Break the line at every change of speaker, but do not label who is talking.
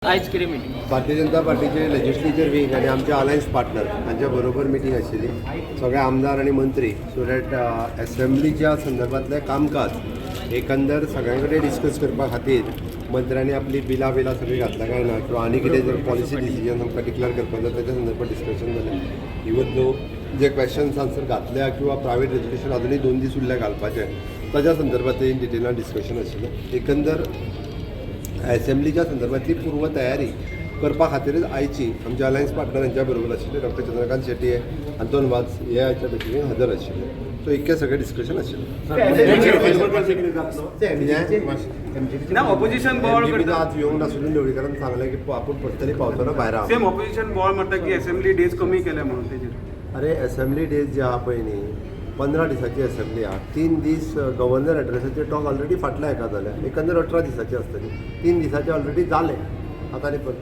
आयज कितें मिटींग?
भारतीय जनता पार्टीचे लेजिस्लेचर विंग आनी आमचे अलायन्स पार्टनर हांच्या बरोबर मिटींग आशिल्ली. सगळे आमदार आनी मंत्री, सो that एसेंब्लीच्या संदर्भातलें कामकाज एकंदर सगळ्यां कडेन डिस्कस करपा खातीर, मंत्र्यांनी आपली बिलां बिलां सगळीं घातल्या काय ना किंवा आनी कितें जर पॉलिसी डिसिजन आमकां डिक्लेअर करपाक जाय, ताच्या संदर्भात डिस्कशन जालें. इवन दो जे क्वेश्चन्स आन्सर घातल्या किंवा प्रायवेट रेजोल्युशन अजुनूय 2 दीस उरले घालपाचे, ताच्या संदर्भात इन डिटेलान डिस्कशन आशिल्लें. एकंदर एसेंब्लीच्या संदर्भातली पूर्वतयारी करपा खातीरच आयची आमच्या अलायन्स पार्टनर हांच्या बरोबर आशिल्ले डॉक्टर चंद्रकांत शेट्टी, अंतोन वाज हे आयच्या बेठकेक हजर आशिल्ले. सो इतकें सगळें डिस्कशन आशिल्लें. कितें?
ना, ऑपोजिशन बोवाळ
MGP
करता.
आज येवंक नासुनून ढवळीकरान सांगलें की आपूण परतली पावचो ना भायर आहा.
सेम, ऑपोजिशन बोवाळ म्हणटा की असेंब्ली डेज कमी केले म्हणून तेजेर.
अरे, असेंब्ली डेज जे आहा पळय न्ही, 15 दिसाची असेंब्ली आहा. 3 दीस गव्हर्नर एड्रेसाचे टॉक ऑलरेडी फाटल्या हेका जाले. एकंदर 18 दिसाची आसतली. 3 दिसाचे ऑलरेडी जाले, आतां आनी परत